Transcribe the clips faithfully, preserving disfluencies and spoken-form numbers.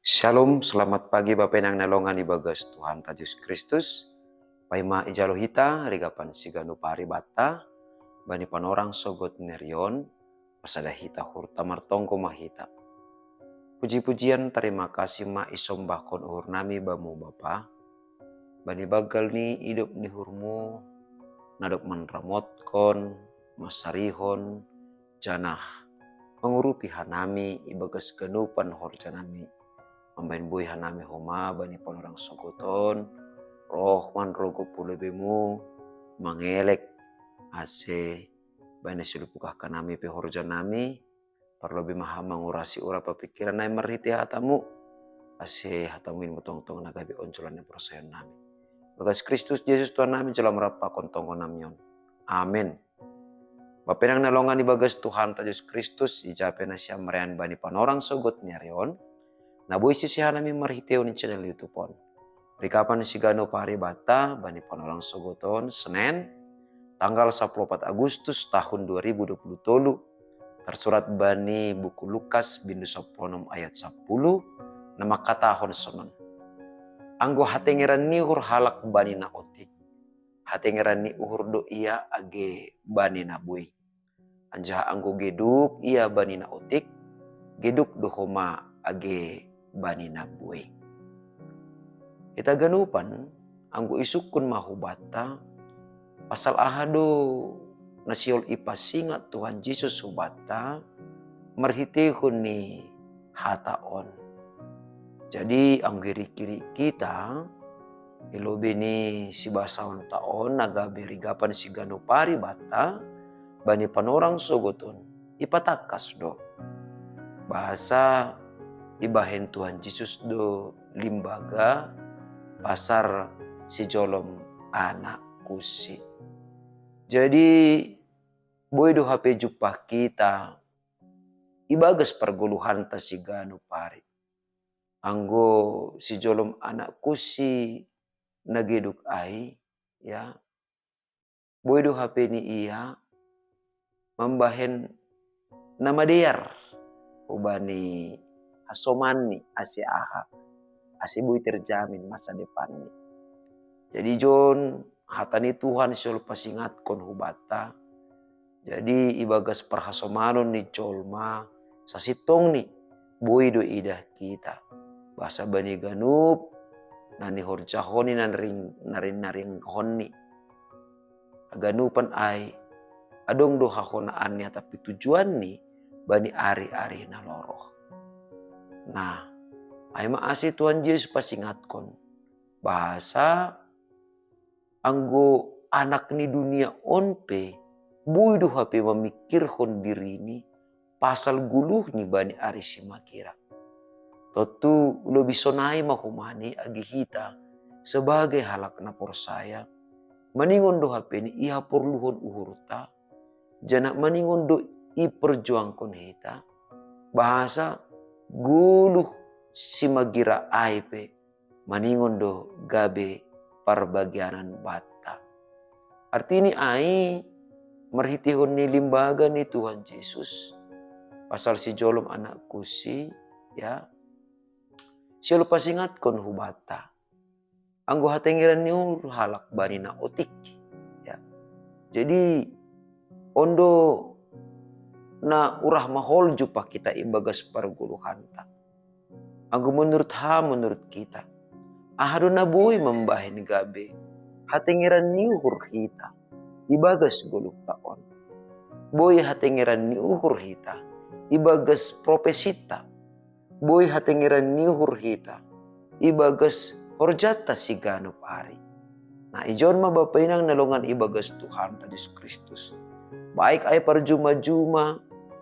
Shalom, selamat pagi Bapenang na longan ibagas Tuhan ta Jesus Kristus. Paima ijalo hita rigapan siganu pari bata bani panorang sogot nerion. Pasada hita hurta martonggo ma hita. Puji-pujian tarima kasih ma isombahkon uhur nami bamu Bapa, bani bagal ni idop ni uhurmu na dob manramotkon, masarihon, janah mangurupi hanami ibagas ganupan horja nami. Mambahen boi hanami homa bani panorang sogoton, roh manrogo pulebemu, mangelek, ase bani silupukah kanami pe horja nami, parlobi maha mangurasi ura papingkiran nai marhite hatamu, ase hatamu in mutongtong na gabe onjolan ni porsayon nami. Bagas Kristus Jesus Tuhan nami jalo marapakon tonggo nami on. Amen. Bapenang na longan ibagas Tuhan ta Jesus Kristus, ijape nasiam marayan bani panorang sogot ni ari on, na boi sisiha nami marhitehon channel YouTube on. Rigapan siganu pari bata bani panorang sogoton, Senen, tanggal sapuluh opat Agustus tahun dua ribu dua puluh tolu, tersurat bani buku Lukas bindu sapuluh onom ayat sapuluh, na mangkatahon sonon. Anggo hatengeran ni uhur halak bani na otik, hatengeran ni uhur do ia age bani na boi. Anjaha anggo geduk ia bani na otik, geduk do homa age bani na boi. Hita ganupan, anggo isungkun ma hubanta, pasal aha do na sihol ipasingat Tuhan Jesus hubanta marhitehon ni hata on. Jadi anggo irik-irik hita, i lobei ni sibasaonta on na gabe rigapan siganu pari bata bani panorang sogoton, ipatangkas do bahasa ibahen Tuhan Jesus do limbaga pasal sijolom anak kusi. Jadi boi do hape jumpah hita ibagas pargoluhanta siganu pari. Anggo sijolom anak kusi na geduk ai, ya, boi do hape ni ia mambahen na madear hubani hasomanni, ase aha, ase boi terjamin masa depanni. Jadi jon hata ni Tuhan sihol pasingatkon hubanta. Jadi ibagas parhasomanon ni jolma sasintongni boi do iidah hita bahasa bani ganup na nihorjahonni na ring- na ring- na ringgahonni. Haganupan ai adong do hahonaanni atap tujuanni bani ari-ari na lorong. Nah, ai ma ase Tuhan Jesus pasingatkon bahasa anggo anak ni dunia on pe boi do hape mamingkirhon dirini pasal goluhni bani ari simagira. Tontu lobi sonai ma homa ni age hita sebagai halak na porsaya, maningon do hape ni ihaporluhon uhurta, janah maningon do iperjuangkon hita, bahasa goluh simagira ai pe maningon do gabe parbagianan banta. Artini ai marhitehon ni limbaga ni Tuhan Jesus pasal sijolom anak kusi, ya, sihol pasingatkon hubanta. Anggo hatengeran ni uhur halak bani na otik, ya. Jadi on do na urah mahol jumpah hita ibagas pargoluhanta. Anggo menurut ham, menurut hita, aha do na boi mambahen gabe hatengeran ni uhur hita ibagas goluhta on? Boi hatengeran ni uhur hita ibagas profesinta, boi hatengeran ni uhur hita ibagas horjanta siganup ari. Nah, ijon ma Bapa inang na longan ibagas Tuhanta Jesus Kristus. Baik ai parjuma-juma,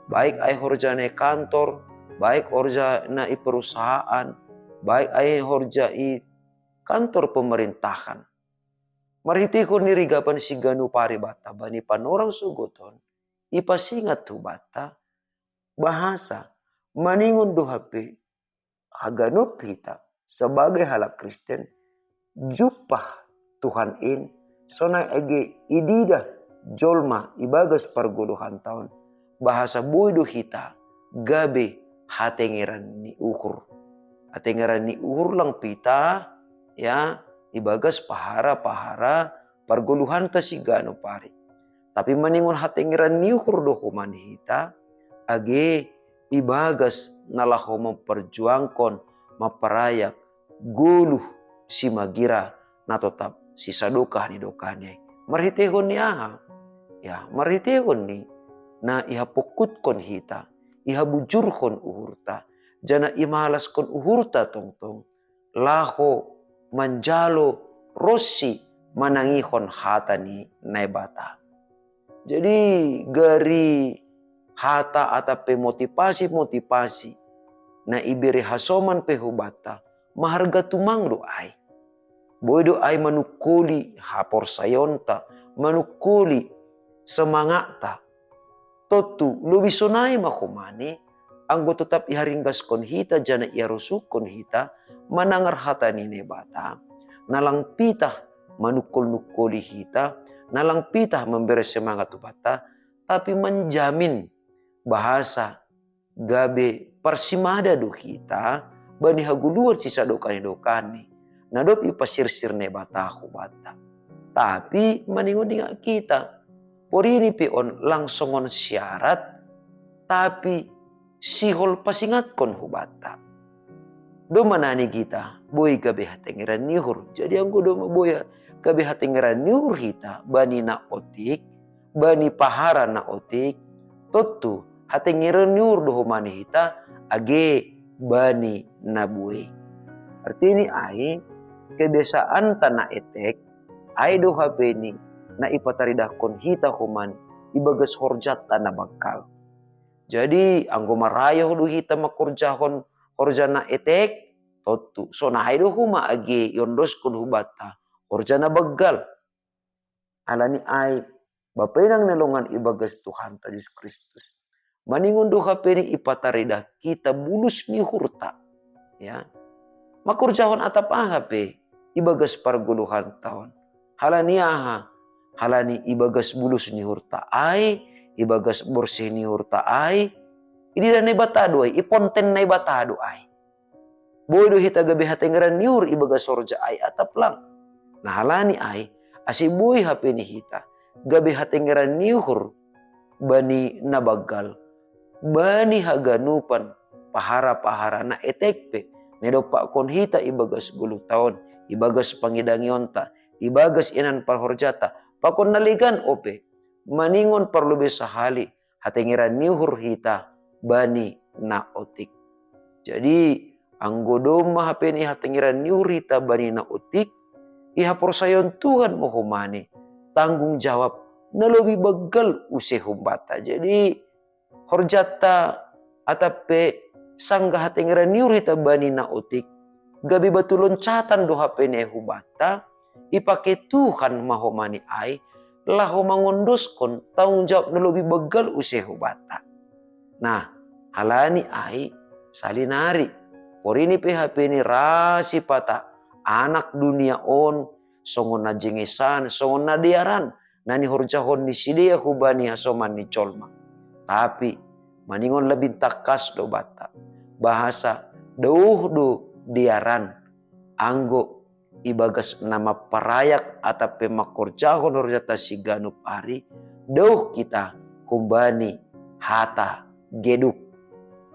baik ai horja na i kantor, baik horja na i perusahaan, baik ai horja i kantor pemerintahan. Marhitehon ni rigapan siganup ari banta bani panorang sogoton, ipasingat hubanta bahasa maningon do hape haganup hita sebagai halak Kristen jumpah Tuhan in, sonai age ididah jolma ibagas pargoluhanta on, bahasa boi do hita gabe hatengeran ni uhur. Hatengeran ni uhur lang pita, ya, ibagas pahara-pahara pargoluhanta siganup ari. Tapi maningon hatengeran ni uhur do homa ni hita, age ibagas na laho memperjuangkon, maparayak goluh simagira na totap sisadokah ni dokahni. Marhitehon ni aha? Ya, marhitehon ni na ihapongkutkon hita, ihabujurhon uhurta, janah imalaskon uhurta tongtong laho manjalo ronsi manangihon hata ni Naibata. Jadi gari hata atap pe motivasi-motivasi na ibere hasoman pe hubanta, maharga tumang do ai. Boi do ai manungkoli haporsayaonta, manungkoli semangatta. Tontu, lobi sonai ma homa ni, anggo totap iharinggaskon hita janah iharosuhkon hita manangar hata ni Naibata, na lang pitah manungkol-nungkoli hita, na lang pitah membere semangat hubanta, tapi manjamin bahasa gabe parsimada do hita bani hagoluhan sisadokah ni dokahni, na dob ipasirsir Naibata hubanta. Tapi maningon denggan hita, porini pe on lang songon syarat, tapi sihol pasingatkon hubanta. Domma nani hita boi gabe hatengeran ni uhur. Jadi anggo domma boi gabe hatengeran ni uhur hita bani na otik, bani pahara na otik, tontu hatengeran ni uhur do homa ni hita age bani na buei. Artini ai, kebiasaanta na etek, ai do hape ni na ipataridahkon hita homa ni ibagas horjanta na banggal. Jadi anggo marayoh do hita mangkorjahon horja na etek, tontu sonai do homa age iondoskon hubanta horja na banggal. Alani ai, Bapa inang na longan ibagas Tuhanta Jesus Kristus, maningon do hape ni ipataridah hita bulus ni uhurta. Ya. Mangkorjahon atap aha pe ibagas pargoluhanta on. Halani aha? Halani ibagas bulus ni uhurta ai, ibagas borsih ni uhurta ai, ididah Naibata do ai, iponten Naibata do ai. Boi do hita gabe hatengeran ni uhur ibagas horja ai atap lang? Na halani ai, ase boi hape ni hita gabe hatengeran ni uhur bani na banggal, bani haganupan pahara-pahara na etek pe na idompakkon hita ibagas goluhta on, ibagas pangidangionta, ibagas ianan parhorjata, pakon na legan ope, maningon parlobei sahali hatengeran ni uhur hita bani na otik. Jadi anggo domma hape ni hatengeran ni uhur hita bani na otik, ihaporsayaon Tuhan ma homa ni tanggung jawab na lobi banggal use humbanta. Jadi horjanta atap pe sanggah hatengeran ni uhur hita bani na otik, gabe batu loncatan do hape ni ai hubanta, ipake Tuhan ma homa ni ai laho mangondoskon tanggung jawab na lobi banggal use hubanta. Nah, halani ai, salinari, porini pe hape ni ra sipata anak dunia on songon na jengesan, songon na dearan, na nihorjahon ni sidea hubani hasoman ni jolma. Tapi maningon lebih tangkas do banta, bahasa dauh do dearan, anggo ibagas na mamparayak atap pe mangkorjahon horjanta siganup ari, dauh hita humbani hata geduk.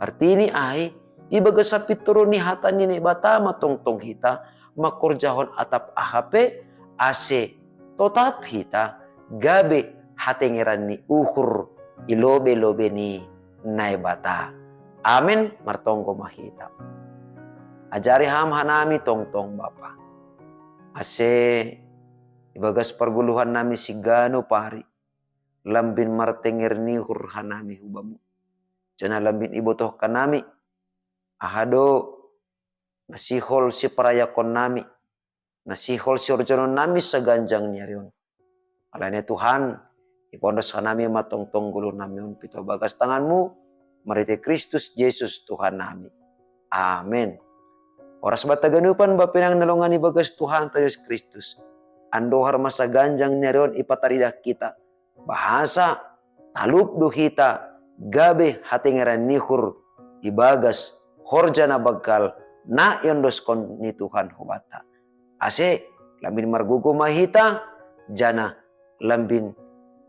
Artini ai, ibagas sapintoron ni hata ni Naibata ma tongtong hita mangkorjahon atap aha pe, ase totap hita gabe hatengeran ni uhur i lobei-lobei ni Naibata. Amen. Martonggo ma hita. Ajari Ham hanami tongtong Bapa, ase ibagas pargoluhannami siganup ari lambin martenger ni uhur hanami hu Bamu, janah lambin ibotohkannami aha do na sihol siparayakonnami, na sihol sihorjahononnami saganjang ni ari on. Alani Tuhan, ipondos hanami ma tongtong goluhnami on pito bagas tangan-Mu, marhite Kristus Jesus Tuhannami. Amen. Horas banta haganupan, Bapa inang na longan ibagas Tuhanta Jesus Kristus, andohar ma saganjang ni ari on ipataridah hita, bahasa talup do hita gabe hatengeran ni uhur ibagas horja na banggal na iondoskon ni Tuhan hubanta. Ase lambin margogo ma hita, janah lambin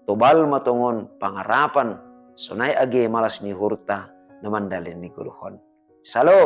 tobal ma tongon pangarapan sonai age malas ni uhurta na mandalani ni goluhon. Shalom.